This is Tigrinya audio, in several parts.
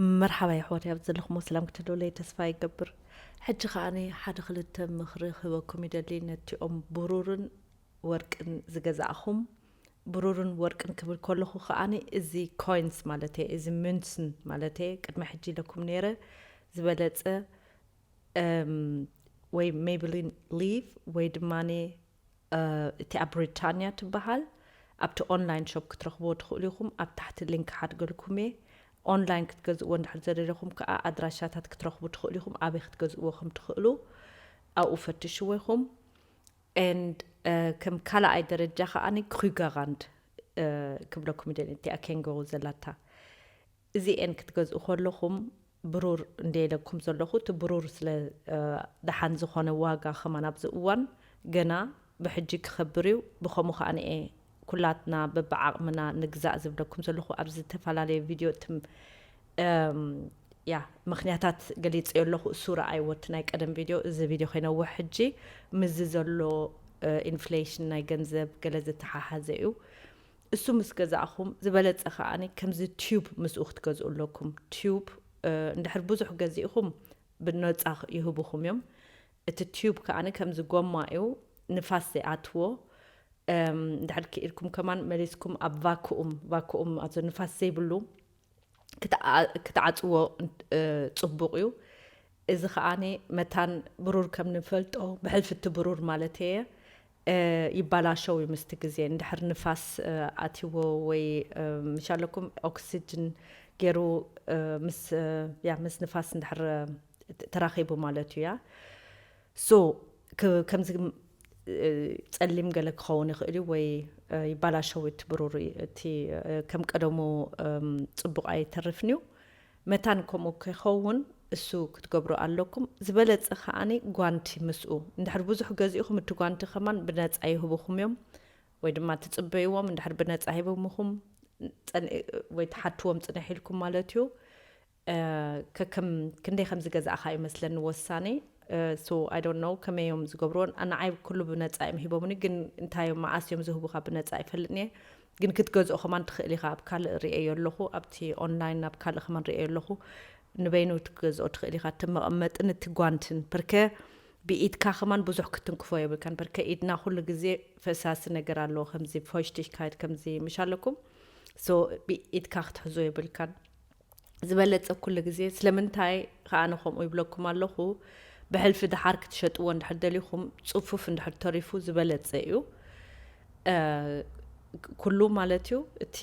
መርሓባ የሕዋት፣ ኣብ ዘለኹሞ ሰላም ክትህልውለይ ተስፋ ይገብር። ሕጂ ከኣኒ ሓደ ክልተ ምኽሪ ክህበኩም ይደሊ፣ ነቲኦም ብሩርን ወርቅን ዝገዛእኹም። ብሩርን ወርቅን ክብል ከለኹ ከኣኒ እዚ ኮይንስ ማለት እየ፣ እዚ ምንስን ማለት እየ። ቅድሚ ሕጂ ኢለኩም ነይረ፣ ዝበለጸ እም፣ ወይ ሜብሊን ሊቭ ወይ ድማ እቲ ኣብ ብሪታንያ ትበሃል ኣብቲ ኦንላይን ሾፕ ክትረኽብዎ ትኽእሉ ኢኹም። ኣብ ታሕቲ ሊንክ ሓድገልኩም እየ። ኦንላይን ክትገዝእዎ እንድሕር ዘደለኹም ከዓ ኣድራሻታት ክትረኽቡ ትኽእሉ ኢኹም። ኣበይ ክትገዝእዎ ከም ትኽእሉ ኣብኡ ፈትሽዎ ኢኹም። And ከም ካልኣይ ደረጃ ከዓኒ ክሪጋራንድ ክብለኩም ይደል፣ እቲኣ ኬንጎሩ ዘላታ። እዚኤን ክትገዝኡ ከለኹም ብሩር እንደ ኢለኩም ዘለኹ፣ እቲ ብሩር ስለ ደሓን ዝኾነ ዋጋ ከማን ኣብዚ እዋን ገና ብሕጂ ክኸብር እዩ። ብኸምኡ ከዓኒ እየ ኩላትና በብዓቕምና ንግዛእ ዝብለኩም ዘለኹ። ኣብ ዝተፈላለየ ቪድዮ ትም ያ ምኽንያታት ገሊጸዮ ኣለኹ። እሱ ረኣይዎ እቲ ናይ ቀደም ቪድዮ። እዚ ቪድዮ ከይነውሕ ሕጂ ምስዚ ዘሎ ኢንፍሌሽን ናይ ገንዘብ ገለ ዝተሓሓዘ እዩ። እሱ ምስ ገዛእኹም ዝበለጸ ከዓኒ ከምዚ ቲዩብ ምስኡ ክትገዝኡ ኣለኩም። ቲዩብ እንድሕር ብዙሕ ገዚእኹም ብነጻ ይህቡኹም እዮም። እቲ ቲዩብ ከዓኒ ከምዚ ጎማ እዩ፣ ንፋስ ዘይኣትዎ። እንድሕር ክኢልኩም ከማን መሊስኩም ኣብ ቫኩኡም፣ ቫኩኡም ኣዞ ንፋስ ዘይብሉ ክትዓጽዎ ጽቡቕ እዩ። እዚ ከዓኒ መታን ብሩር ከም ንፈልጦ ብሕልፊ እቲ ብሩር ማለት እየ ይባላሸው እዩ ምስቲ ግዜ። እንድሕር ንፋስ ኣትዎ ወይ ምሻለኩም ኦክሲጅን ገይሩ ምስ ያ ምስ ንፋስ እንድሕር ተራኺቡ ማለት እዩ። ያ ሶ ከምዚ ጸሊም ገለ ክኸውን ይኽእል እዩ ወይ ይባላሸው እቲ ብሩር፣ እቲ ከም ቀደሙ ጽቡቕ ኣይተርፍን እዩ። መታን ከምኡ ከይኸውን እሱ ክትገብሩ ኣለኩም። ዝበለጸ ከዓኒ ጓንቲ ምስኡ እንድሕር ብዙሕ ገዚእኹም እቲ ጓንቲ ከማን ብነጻ ይህቡኹም እዮም ወይ ድማ ትጽበይዎም እንድሕር ብነጻ ሂቦምኹም ወይ ትሓትዎም ጽንሕ ኢልኩም ማለት እዩ። ከከም ክንደይ ከም ዝገዛእኻ እዩ መስለኒ ወሳኒ። So I don't know ከመይ እዮም ዝገብርዎን። ንዓይ ኩሉ ብነጻ እዮም ሂቦምኒ፣ ግን እንታይ እዮም መዓስ እዮም ዝህቡኻ ብነጻ ኣይፈልጥን እየ። ግን ክትገዝኦ ከማን ትኽእል ኢኻ። ኣብ ካልእ ርእየዮ ኣለኹ፣ ኣብቲ ኦንላይን ኣብ ካልእ ከማን ርእየዮ ኣለኹ። ንበይኑ ክትገዝኦ ትኽእል ኢኻ፣ እቲ መቐመጥን እቲ ጓንትን። ፐርከ ብኢድካ ከማን ብዙሕ ክትንክፎ የብልካን። ፐርከ ኢድና ኩሉ ግዜ ፈሳሲ ነገር ኣለዎ፣ ከምዚ ፎሽቲሽካይት ከምዚ ምሽ ኣለኩም። So ብኢድካ ክትሕዞ የብልካን። ዝበለጸ ኩሉ ግዜ። ስለምንታይ ከኣ ኣነ ከምኡ ይብለኩም ኣለኹ፣ ብሕልፊ ደሓር ክትሸጥዎ እንድሕር ደሊኹም ጽፉፍ እንድሕር ተሪፉ ዝበለጸ እዩ። ኩሉ ማለት እዩ። እቲ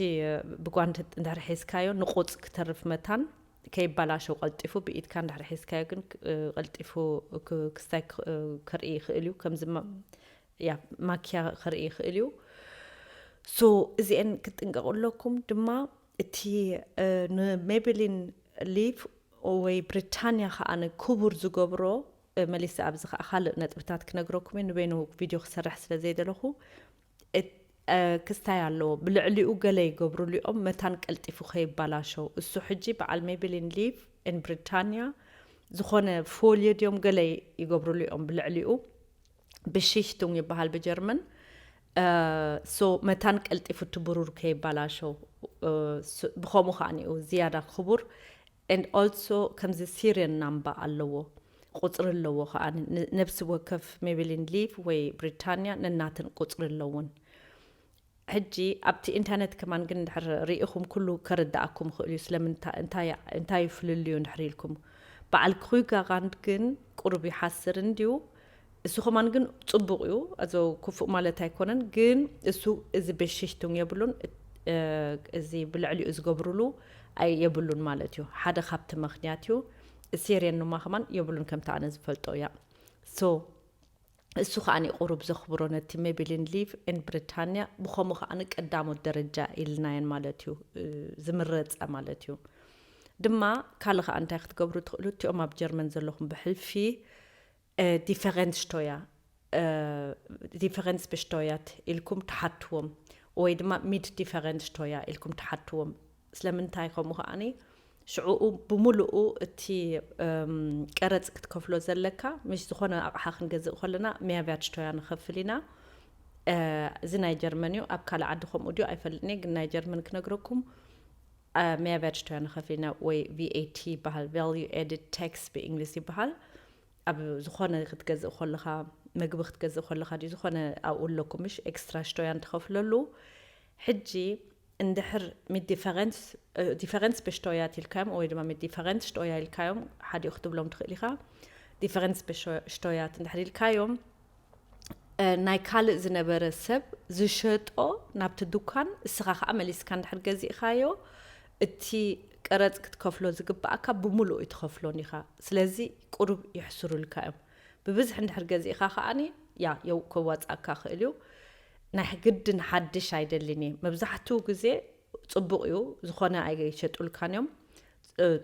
ብጓንቲ እንድሕር ሒዝካዮ ንቑጽ ክተርፍ መታን ከይባላሸው ቀልጢፉ ብኢድካ እንድሕር ሒዝካዮ ግን ቀልጢፉ ክስታይ ከርኢ ይኽእል እዩ። ከምዚ ያ ማኪያ ከርኢ ይኽእል እዩ። So እዚአን ክትጥንቀቑ ኣለኩም። ድማ እቲ ንሜብሊን ሊቭ ወይ ብሪታንያ ከኣ ክቡር ዝገብሮ መሊሳ ኣብዚ ከኣ ካልእ ነጥብታት ክነግረኩም እየ። ንበይኑ ቪድዮ ክሰርሕ ስለ ዘይደለኹ ክስታይ ኣለዎ። ብልዕሊኡ ገለ ይገብሩሉ እዮም መታን ቀልጢፉ ከይባላሸው። እሱ ሕጂ በዓል ሜብሊን ሊቭ ን ብሪታንያ ዝኾነ ፎልዮ ድዮም ገለ ይገብሩሉ እዮም ብልዕሊኡ። ብሽሽቱንግ ይበሃል ብጀርመን። So መታን ቀልጢፉ እቲ ብሩር ከይባላሸው። ብኸምኡ ከዓኒኡ ዝያዳ ክቡር። And also ከምዚ ሲሪየን ናምባ ኣለዎ፣ ቁጽሪ ኣለዎ ከኣ። ነብሲ ወከፍ ሜብሊን ሊቭ ወይ ብሪታንያ ነናተን ቁጽሪ ኣለውን። ሕጂ ኣብቲ ኢንተርነት ከማን ግን እንድሕር ርኢኹም ኩሉ ከርድኣኩም ይኽእል እዩ። ስለምንታይ እንታይ እዩ ፍልልዩ እንድሕር ኢልኩም፣ በዓል ክሩጋራንድ ግን ቁሩብ ይሓስር እንድዩ። እሱ ከማን ግን ጽቡቕ እዩ፣ ኣዞ ክፉእ ማለት ኣይኮነን። ግን እሱ እዚ በሽሽቱን የብሉን፣ እዚ ብልዕሊኡ ዝገብሩሉ የብሉን ማለት እዩ። ሓደ ካብቲ ምኽንያት እዩ። ሲሬን ኑማ ከማን የብሉን ከምቲ ኣነ ዝፈልጦ እያ። So እሱ ከዓኒ ቁሩብ ዘኽብሮ ነቲ ሜብሊን ሊቭ ን ብሪታንያ። ብኸምኡ ከዓኒ ቀዳሞት ደረጃ ኢልናየን ማለት እዩ፣ ዝምረጸ ማለት እዩ። ድማ ካልእ ከኣ እንታይ ክትገብሩ ትኽእሉ፣ እቲኦም ኣብ ጀርመን ዘለኹም ብሕልፊ ዲፈረንስ ሽቶያ፣ ዲፈረንስ ብሽቶያት ኢልኩም ትሓትዎም፣ ወይ ድማ ሚት ዲፈረንስ ሽቶያ ኢልኩም ትሓትዎም። ስለምንታይ ከምኡ ከዓኒ ሽዕኡ ብምሉኡ እቲ ቀረጽ ክትከፍሎ ዘለካ፣ ምሽ ዝኾነ ኣቕሓ ክንገዝእ ከለና ሚያብያት ሽቶያ ንኸፍል ኢና። እዚ ናይ ጀርመን እዩ። ኣብ ካልእ ዓዲ ከምኡ ድዩ ኣይፈልጥን እየ፣ ግን ናይ ጀርመን ክነግረኩም። Mehrwertsteuer ንኸፍል ኢና ወይ V A T ይበሃል፣ value added tax ብእንግሊዝ ይበሃል። ኣብ ዝኾነ ክትገዝእ ከለኻ፣ ምግቢ ክትገዝእ ከለኻ ድዩ፣ ዝኾነ ኣብኡ ኣለኩም ምሽ ኤክስትራ ሽቶያ እንትኸፍለሉ። ሕጂ እንድሕር ሚት ዲፈረንስ ዲፈረንስ በሽቶያ ኢልካዮም ወይ ድማ ሚት ዲፈረንስ ሽቶያ ኢልካዮም፣ ሓዲኡ ክትብሎም ትኽእል ኢኻ። ዲፈረንስ በሽቶያት እንድሕር ኢልካዮም፣ ናይ ካልእ ዝነበረ ሰብ ዝሸጦ ናብቲ ዱካን፣ እስኻ ከዓ መሊስካ እንድሕር ገዚእኻዮ፣ እቲ ቀረፅ ክትከፍሎ ዝግባኣካ ብምሉእ ይትኸፍሎን ኢኻ። ስለዚ ቁሩብ ይሕስሩልካ እዮም። ብብዝሒ እንድሕር ገዚእኻ ከዓኒ ያ የው ከዋፅኣካ ክእል እዩ። ናይ ግድን ሓድሽ ኣይደልን እየ። መብዛሕትኡ ግዜ ፅቡቕ እዩ፣ ዝኾነ ኣይሸጡልካን እዮም፣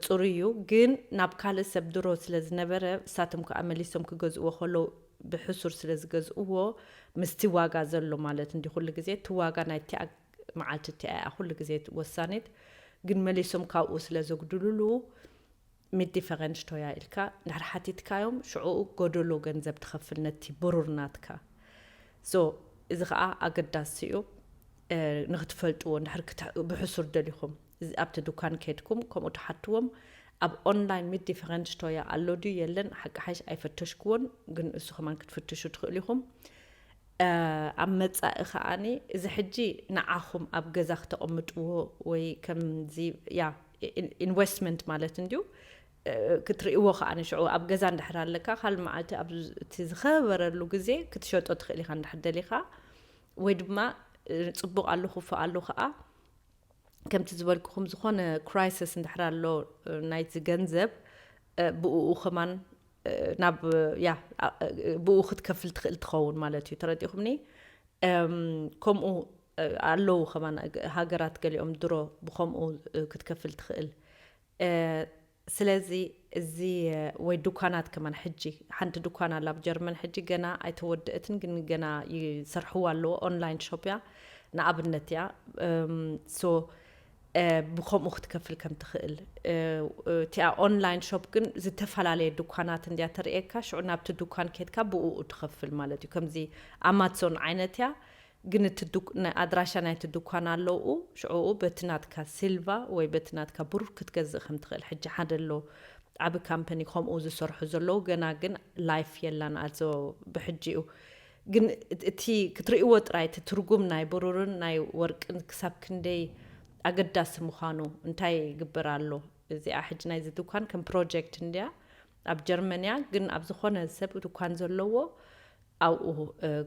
ፅሩይ እዩ። ግን ናብ ካልእ ሰብ ድሮ ስለ ዝነበረ፣ እሳቶም ከዓ መሊሶም ክገዝእዎ ከለዉ ብሕሱር ስለ ዝገዝእዎ፣ ምስቲ ዋጋ ዘሎ ማለት እንዲ ኩሉ ግዜ እቲ ዋጋ ናይቲኣ መዓልቲ እቲኣ እያ ኩሉ ግዜ ወሳኒት። ግን መሊሶም ካብኡ ስለ ዘጉድልሉ፣ ሚት ዲፈረንስ ሽቶያ ኢልካ እንድሕር ሓቲትካዮም፣ ሽዑኡ ጎደሎ ገንዘብ ትኸፍል ነቲ ብሩር ናትካ። ሶ እዚ ከዓ ኣገዳሲ እዩ ንክትፈልጥዎ። እንድሕር ብሕሱር ደሊኹም፣ ኣብቲ ዱካን ከድኩም ከምኡ ትሓትዎም። ኣብ ኦንላይን ሚት ዲፈረንስ ሽቶያ ኣሎ ድዩ የለን፣ ሓቂ ሓሽ ኣይፈተሽክዎን፣ ግን እሱ ከማን ክትፍትሹ ትኽእሉ ኢኹም። ኣብ መጻኢ ከዓኒ እዚ ሕጂ ንዓኹም ኣብ ገዛ ክተቐምጥዎ ወይ ከምዚ ያ ኢንቨስትመንት ማለት እንድዩ ክትርእይዎ ከዓኒ። ሽዑ ኣብ ገዛ እንድሕር ኣለካ፣ ካልእ መዓልቲ ኣብ እቲ ዝኸበረሉ ግዜ ክትሸጦ ትኽእል ኢኻ እንድሕር ደሊኻ። ወይ ድማ ጽቡቕ ኣሎ ክፉእ ኣሎ ከዓ፣ ከምቲ ዝበልኩኹም ዝኾነ ክራይሲስ እንድሕር ኣሎ ናይቲ ገንዘብ፣ ብኡ ከማን ናብ ያ ብኡ ክትከፍል ትኽእል ትኸውን ማለት እዩ። ተረዲኹምኒ? ከምኡ ኣለዉ ከማን ሃገራት ገሊኦም ድሮ ብኸምኡ ክትከፍል ትኽእል። ስለዚ እዚ ወይ ዱካናት ከማን ሕጂ ሓንቲ ዱካን ኣላ ኣብ ጀርመን፣ ሕጂ ገና ኣይተወደእትን፣ ግን ገና ይሰርሕዋ ኣለዎ። ኦንላይን ሾፕ እያ ንኣብነት እያ። ሶ ብኸምኡ ክትከፍል ከም ትኽእል። እቲኣ ኦንላይን ሾፕ ግን ዝተፈላለየ ዱካናት እንድያ ተርእየካ። ሽዑ ናብቲ ዱካን ኬድካ ብእኡ ትኸፍል ማለት እዩ። ከምዚ ኣማዞን ዓይነት እያ። ግን እቲ ኣድራሻ ናይቲ ዱኳን ኣለውኡ፣ ሽዑኡ በቲ ናትካ ሲልቫ ወይ በቲ ናትካ ብሩር ክትገዝእ ከም ትኽእል። ሕጂ ሓደ ኣሎ ዓቢ ካምፓኒ ከምኡ ዝሰርሑ ዘለዉ፣ ገና ግን ላይፍ የላን፣ ኣዞ ብሕጂ እዩ። ግን እቲ ክትርእይዎ ጥራይ፣ እቲ ትርጉም ናይ ብሩርን ናይ ወርቅን ክሳብ ክንደይ ኣገዳሲ ምዃኑ፣ እንታይ ይግበር ኣሎ። እዚኣ ሕጂ ናይዚ ድኳን ከም ፕሮጀክት እንድያ፣ ኣብ ጀርመን እያ፣ ግን ኣብ ዝኾነ ሰብ ድኳን ዘለዎ ኣብኡ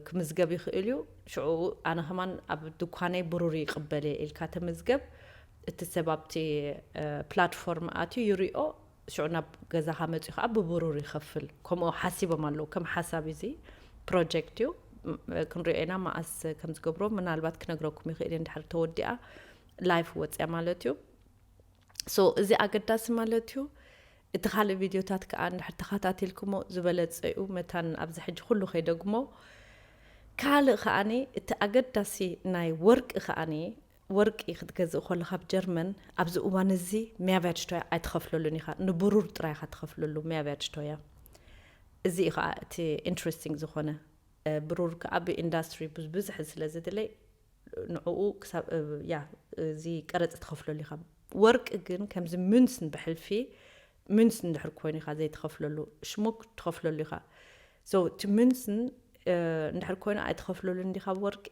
ክምዝገብ ይኽእል እዩ። ሽዑ ኣነ ከማን ኣብ ድኳነይ ብሩር ይቕበል እየ ኢልካ ተመዝገብ። እቲ ሰብ ኣብቲ ፕላትፎርም ኣትዩ ይሪኦ፣ ሽዑ ናብ ገዛኻ መፂኡ ከዓ ብብሩር ይኸፍል። ከምኡ ሓሲቦም ኣለዉ። ከም ሓሳብ እዚ ፕሮጀክት እዩ። ክንሪኦ ኢና መዓስ ከም ዝገብሮ፣ ምናልባት ክነግረኩም ይኽእል እየ እንድሕር ተወዲኣ ላይፍ ወፅያ ማለት እዩ። ሶ እዚ ኣገዳሲ ማለት እዩ። እቲ ካልእ ቪድዮታት ከዓ እንድሕር ተኸታቲልኩሞ ዝበለፀ እዩ። መታን ኣብዚ ሕጂ ኩሉ ከይደግሞ። ካልእ ከዓኒ እቲ ኣገዳሲ ናይ ወርቂ ከዓኒ፣ ወርቂ ክትገዝእ ከለኻ ኣብ ጀርመን፣ ኣብዚ እዋን እዚ ሚያቫያጅቶያ ኣይትኸፍለሉን ኢኻ። ንብሩር ጥራይ ኢኻ ትኸፍለሉ ሚያቫያጅቶያ። እዚ እዩ ከዓ እቲ ኢንትረስቲንግ ዝኾነ። ብሩር ከዓ ብኢንዳስትሪ ብዝብዝሕ ስለ ዝድለይ ንዕኡ ክሳብ ያ እዚ ቀረፅ ትኸፍለሉ ኢኻ። ወርቂ ግን ከምዚ ምንስን ብሕልፊ ምንስን እንድሕር ኮይኑ ኢኻ ዘይትኸፍለሉ፣ ሽሙክ ትኸፍለሉ ኢኻ። ሶ እቲ ምንስን እንድሕር ኮይኑ ኣይትኸፍለሉ እንዲኻ ወርቂ።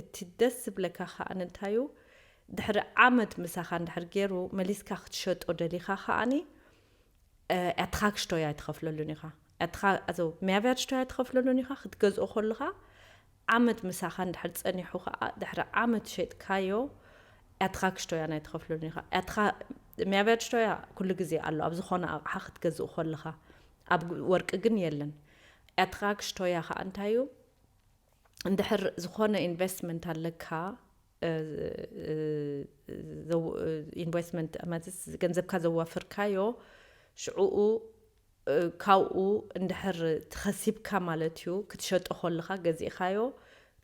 እቲ ደስ ዝብለካ ከዓ እንታይ እዩ፣ ድሕሪ ዓመት ምሳኻ እንድሕር ገይሩ መሊስካ ክትሸጦ ደሊኻ ከዓኒ ኤትራግሽቶያ ኣይትኸፍለሉን ኢኻ። Mehrwertsteuer ኣይትኸፍለሉን ኢኻ። ክትገዝኦ ከለኻ ዓመት ምሳኻ እንድሕር ፀኒሑ ከዓ ድሕሪ ዓመት ሸጥካዮ ኤትራግሽቶያ ኣይትኸፍለሉን ኢኻ። Mehrwertsteuer ኩሉ ግዜ ኣሎ ኣብ ዝኾነ ኣቕሓ ክትገዝእ ከለኻ፣ ኣብ ወርቂ ግን የለን። ኤትራግሽቶያ ከዓ እንታይ እዩ? እንድሕር ዝኾነ ኢንቨስትመንት ኣለካ፣ ኢንቨስትመንት ማለት ገንዘብካ ዘዋፈርካዮ፣ ሽዕኡ ካብኡ እንድሕር ተኸሲብካ ማለት እዩ፣ ክትሸጦ ከለኻ ገዚእኻዮ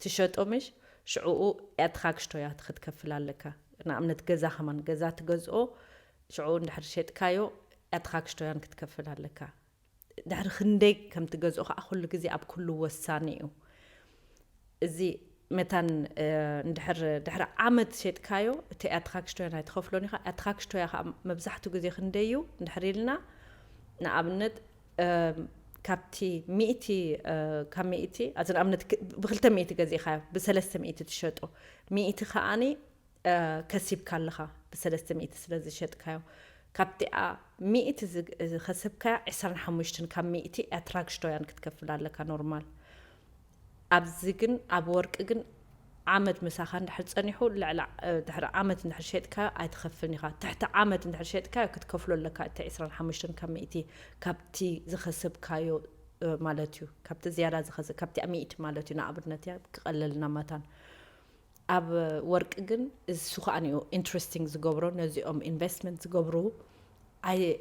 ትሸጦ ምሽ፣ ሽዕኡ ኤትራግሽቶያ ክትከፍል ኣለካ። ንኣብነት ገዛ ከማን ገዛ ትገዝኦ፣ ሽዕኡ እንድሕር ሸጥካዮ ኤትራግሽቶያን ክትከፍል ኣለካ። ድሕሪ ክንደይ ከም ትገዝኦ ከዓ ኩሉ ግዜ ኣብ ኩሉ ወሳኒ እዩ። እዚ መታን እንድሕር ድሕሪ ዓመት ሸጥካዮ እቲ ኣትራክሽቶያን ኣይትኸፍሎን ኢኻ። ኣትራክሽቶያ ከዓ መብዛሕትኡ ግዜ ክንደዩ እንድሕር ኢልና ንኣብነት ካብቲ ሚእቲ ካብ ሚእቲ ኣዚ ንኣብነት ብክልተ ሚእቲ ገዚእኻዮ ብሰለስተ ሚእቲ ትሸጦ ሚእቲ ከዓኒ ከሲብካ ኣለኻ ብሰለስተ ሚእቲ ስለ ዝሸጥካዮ ካብቲኣ ሚእቲ ዝኸሰብካያ ዕስራን ሓሙሽተን ካብ ሚእቲ ኣትራክሽቶያን ክትከፍል ኣለካ ኖርማል። ኣብዚ ግን ኣብ ወርቂ ግን ዓመት ምሳኻ እንድሕር ጸኒሑ ልዕሊ ድሕሪ ዓመት እንድሕር ሸጥካዮ ኣይትኸፍልን ኢኻ። ትሕቲ ዓመት እንድሕር ሸጥካዮ ክትከፍሎ ኣለካ እቲ ዕስራን ሓሙሽተን ካብ ሚእቲ ካብቲ ዝኸሰብካዮ ማለት እዩ። ካብቲ ዝያዳ ዝኸሰብ ካብቲ ሚእቲ ማለት እዩ። ንኣብነት እያ ክቐለልና መታን ኣብ ወርቂ ግን እሱ ከዓ እዩ ኢንትረስቲንግ ዝገብሮ ነዚኦም ኢንቨስትመንት ዝገብሩ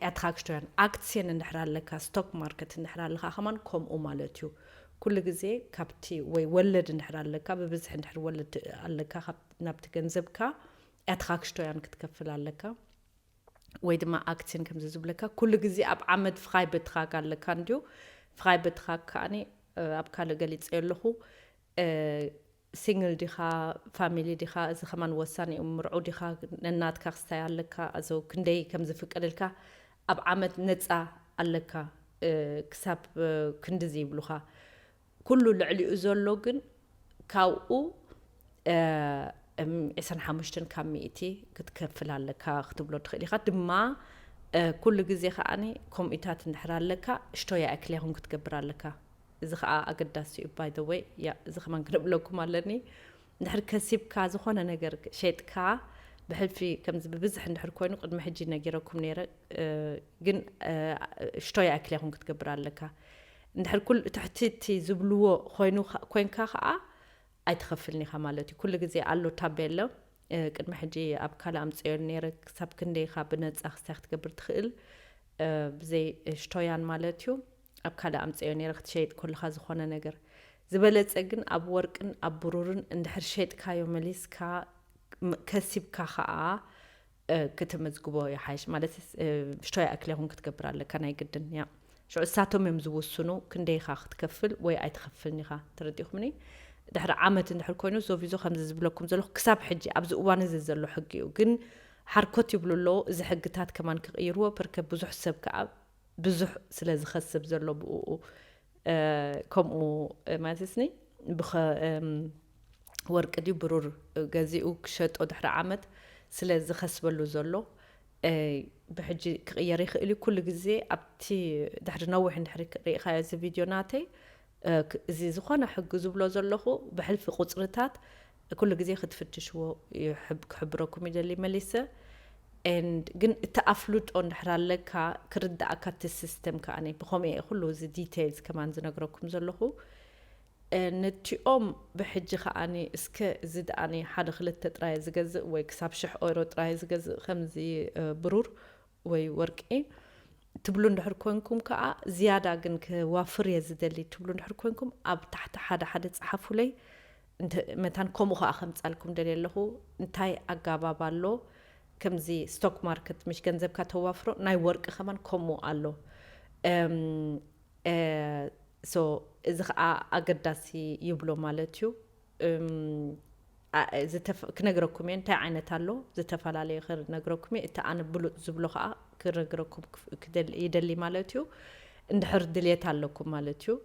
ኣትራክሽቶያን ኣክሲዮን እንድሕር ኣለካ ስቶክ ማርኬት እንድሕር ኣለካ ከማን ከምኡ ማለት እዩ። ኩሉ ግዜ ካብቲ ወይ ወለድ እንድሕር ኣለካ ብብዝሒ እንድሕር ወለድ ኣለካ ናብቲ ገንዘብካ ኣትራክሽቶያን ክትከፍል ኣለካ። ወይ ድማ ኣክሲዮን ከምዚ ዝብለካ ኩሉ ግዜ ኣብ ዓመት ፍኻይ በትኻክ ኣለካ እንድዩ። ፍኻይ በትኻክ ከዓኒ ኣብ ካልእ ገሊፀ ኣለኹ ሲንግል ዲኻ ፋሚሊ ዲኻ እዚ ከማን ወሳኒ እዩ። ምርዑ ዲኻ ነናትካ ክስታይ ኣለካ ኣዘው ክንደይ ከም ዝፍቀደልካ ኣብ ዓመት ነፃ ኣለካ ክሳብ ክንድዚ ይብሉኻ። ኩሉ ልዕሊኡ ዘሎ ግን ካብኡ ዕስራን ሓሙሽተን ካብ ሚእቲ ክትከፍል ኣለካ ክትብሎ ትኽእል ኢኻ። ድማ ኩሉ ግዜ ከዓኒ ከምኡታት እንድሕር ኣለካ ሽቶ ይኣክል ያኹን ክትገብር ኣለካ። እዚ ከዓ ኣገዳሲ እዩ። ባይ ዘ ወይ ያ እዚ ከማን ክንብለኩም ኣለኒ። እንድሕር ከሲብካ ዝኾነ ነገር ሸጥካ ብሕልፊ ከምዚ ብብዝሕ እንድሕር ኮይኑ ቅድሚ ሕጂ ነጊረኩም ነይረ፣ ግን ሽቶ ይኣክል ያኹን ክትገብር ኣለካ። እንድሕር ኩል ትሕቲ እቲ ዝብልዎ ኮይኑ ኮይንካ ከዓ ኣይትኸፍልን ኢኻ ማለት እዩ። ኩሉ ግዜ ኣሎ ታቤሎ ቅድሚ ሕጂ ኣብ ካልእ ኣምፅዮ ነይረ ክሳብ ክንደይ ኢኻ ብነፃ ክስታይ ክትገብር ትኽእል ብዘይ ሽቶያን ማለት እዩ። ኣብ ካልእ ኣምፅዮ ነይረ ክትሸይጥ ከለኻ ዝኾነ ነገር ዝበለፀ ግን ኣብ ወርቅን ኣብ ብሩርን እንድሕር ሸጥካዮ መሊስካ ከሲብካ ከዓ ክትምዝግቦ ይሓይሽ ማለት ሽቶ ይኣክል ይኹን ክትገብር ኣለካ ናይ ግድን ያ ሽዑ እሳቶም እዮም ዝውስኑ ክንደይ ኢኻ ክትከፍል ወይ ኣይትኸፍልን ኢኻ ተረዲኹምኒ። ድሕሪ ዓመት እንድሕር ኮይኑ ዞቪዞ ከምዚ ዝብለኩም ዘለኹ ክሳብ ሕጂ ኣብዚ እዋን እዚ ዘሎ ሕጊ እዩ ግን ሓርኮት ይብሉ ኣለዎ። እዚ ሕግታት ከማን ክቕይርዎ ፐርከ ብዙሕ ሰብ ከዓ ብዙሕ ስለ ዝኸስብ ዘሎ ብኡ ከምኡ ማለትስኒ ብኸ ወርቂ ድዩ ብሩር ገዚኡ ክሸጦ ድሕሪ ዓመት ስለ ዝኸስበሉ ዘሎ ብሕጂ ክቕየር ይኽእል እዩ። ኩሉ ግዜ ኣብቲ ድሕሪ ነዊሕ እንድሕሪ ርኢኻዮ እዚ ቪድዮ ናተይ እዚ ዝኾነ ሕጊ ዝብሎ ዘለኹ ብሕልፊ ቁፅርታት ኩሉ ግዜ ክትፍትሽዎ ክሕብረኩም ይደሊ መሊሰ። And ግን እቲ ኣፍልጦ እንድሕር ኣለካ ክርዳእካ እቲ ሲስተም ከዓኒ ብኸምኡ እየ ኩሉ እዚ ዲቴይልስ ከማን ዝነግረኩም ዘለኹ። ነቲኦም ብሕጂ ከዓኒ እስከ እዚ ደኣኒ ሓደ ክልተ ጥራይ ዝገዝእ ወይ ክሳብ ሽሕ ኦይሮ ጥራይ ዝገዝእ ከምዚ ብሩር ወይ ወርቂ ትብሉ እንድሕር ኮንኩም ከዓ ዝያዳ ግን ክዋፍር እየ ዝደሊ ትብሉ እንድሕር ኮንኩም ኣብ ታሕቲ ሓደ ሓደ ፀሓፉለይ። መታን ከምኡ ከዓ ከምፃልኩም ደልየ ኣለኹ። እንታይ ኣጋባብ ኣሎ? ከምዚ ስቶክ ማርኬት ምሽ ገንዘብካ ተዋፍሮ ናይ ወርቂ ከማን ከምኡ ኣሎ። ሶ እዚ ከዓ ኣገዳሲ ይብሎ ማለት እዩ። ክነግረኩም እየ እንታይ ዓይነት ኣሎ ዝተፈላለየ ክነግረኩም እየ። እቲ ኣነ ብሉፅ ዝብሎ ከዓ ክነግረኩም ይደሊ ማለት እዩ። እንድሕር ድልየት ኣለኩም ማለት እዩ።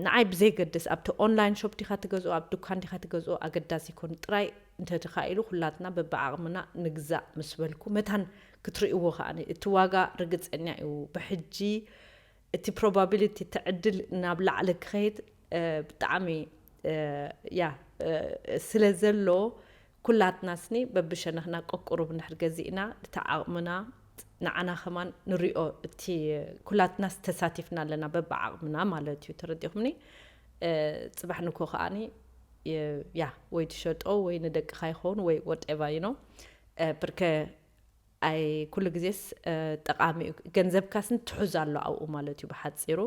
ንዓይ ብዘይገድስ ኣብቲ ኦንላይን ሾፕ ዲኻ ትገዝኦ ኣብ ድኳን ዲኻ ትገዝኦ ኣገዳሲ ይኮን ጥራይ እንተተኻኢሉ ኩላትና በብዓቕምና ንግዛእ ምስ በልኩ መታን ክትርእይዎ ከዓ እቲ ዋጋ ርግፀኛ እዩ ብሕጂ እቲ ፕሮባቢሊቲ እቲ ዕድል ናብ ላዕሊ ክኸይድ ብጣዕሚ ያ ስለ ዘሎ ኩላትና ስኒ በብሸነኽና ቆቁሩብ እንድሕር ገዚእና እቲ ዓቕምና ንዓና ከማን ንሪኦ እቲ ኩላትና ተሳቲፍና ኣለና በብዓቕምና ማለት እዩ ተረዲኹምኒ። ፅባሕ ንኮ ከዓኒ ያ ወይ ትሸጦ ወይ ንደቅኻ ይኸውን ወይ ወደቫ ይኖ ብርከ ኣይ ኩሉ ግዜስ ጠቓሚ እዩ። ገንዘብካስን ትሑዝ ኣሎ ኣብኡ ማለት እዩ ብሓፂሩ።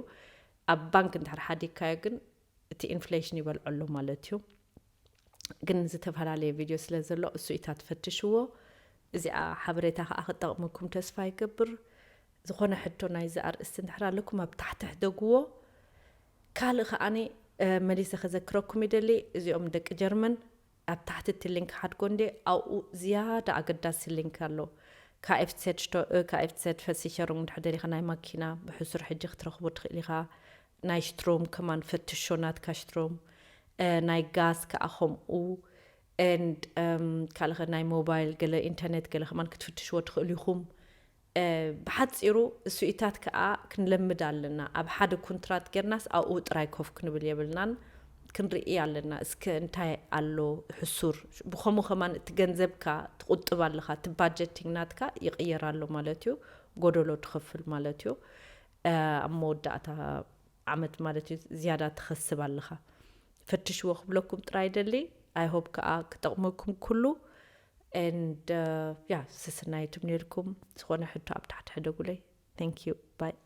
ኣብ ባንክ እንድሕር ሓዲግካዮ ግን እቲ ኢንፍሌሽን ይበልዖ ኣሎ ማለት እዩ። ግን ዝተፈላለየ ቪድዮ ስለ ዘሎ እሱ ኢታ ትፈትሽዎ። እዚኣ ሓበሬታ ከዓ ክጠቕመኩም ተስፋ ይገብር። ዝኾነ ሕቶ ናይዚ ኣርእስቲ እንድሕር ኣለኩም ኣብ ታሕቲ ሕደግዎ። ካልእ ከዓኒ መሊሰ ከዘክረኩም ይደሊ፣ እዚኦም ደቂ ጀርመን ኣብ ታሕቲ እቲ ሊንክ ሓድጎ እንዴ ኣብኡ ዝያዳ ኣገዳሲ ሊንክ ኣሎ። KFZ Versicherung ድሕር ደሊኻ ናይ ማኪና ብሕሱር ሕጂ ክትረኽቦ ትኽእል ኢኻ። ናይ ሽትሮም ከማን ፈትሾ ናትካ ሽትሮም፣ ናይ ጋስ ከዓ ከምኡ። And ካልኸ ናይ ሞባይል ገለ ኢንተርኔት ገለ ከማን ክትፍትሽዎ ትኽእሉ ኢኹም። ብሓፂሩ እሱኢታት ከዓ ክንለምድ ኣለና። ኣብ ሓደ ኩንትራት ጌርናስ ኣብኡ ጥራይ ኮፍ ክንብል የብልናን። ክንርኢ ኣለና እስከ እንታይ ኣሎ ሕሱር። ብኸምኡ ከማን እቲ ገንዘብካ ትቁጥብ ኣለኻ፣ እቲ ባጀቲንግ ናትካ ይቕየር ኣሎ ማለት እዩ። ጎደሎ ትኸፍል ማለት እዩ። ኣብ መወዳእታ ዓመት ማለት እዩ ዝያዳ ትኸስብ ኣለኻ። ፈትሽዎ ክብለኩም ጥራይ ደሊ። I hope ከዓ ክጠቕመኩም ኩሉ። And yeah, ስስናይ ትምንየልኩም። ዝኾነ ሕቶ ኣብ ታሕቲ ሕደጉለይ። Thank you. Bye.